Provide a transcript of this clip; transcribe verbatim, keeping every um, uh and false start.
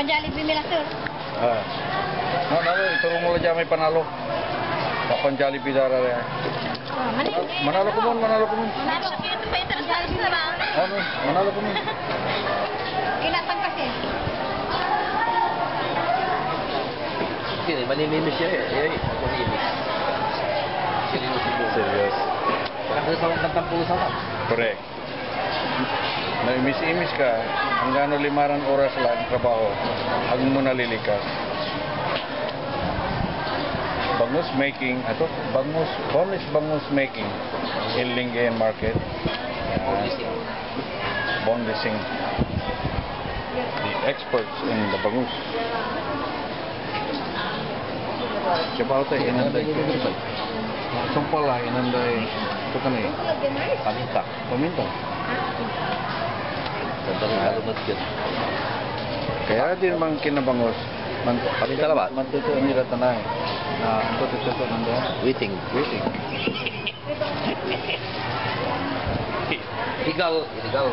Jollibee mi la, sir. Ah. No, no, ituro mo la dyan may panalo. Papan Jollibee dara ya. Ah, mani. Manalo komon, manalo komon. Manalo. Jollibee, sir, ah. Ano? Manalo komon. Inatang kasi. Sino, manimimis siya eh. Ay, ay, manimimis. Seryoso po. Seryoso. Kasi sa mga tampulusan ka. Correct. Naimis-imis ka, anggano limaran oras lang trabaho, agmo nalilikas. Bangus making, ato, bangus, boneless bangus making in Lingayen Market. Boneless. Boneless. The experts in the bangus. Siya ba ito, inanday. Sumpal ah, inanday. Ito ka na eh. Paminta. Paminta. Ganda rin, ah, lumot yun. Kaya din mang kinabangus. Man-, Paminta labat. Mantutuan nila tanay. Na, ang tututuan nila. Waiting. Waiting. Illegal, illegal.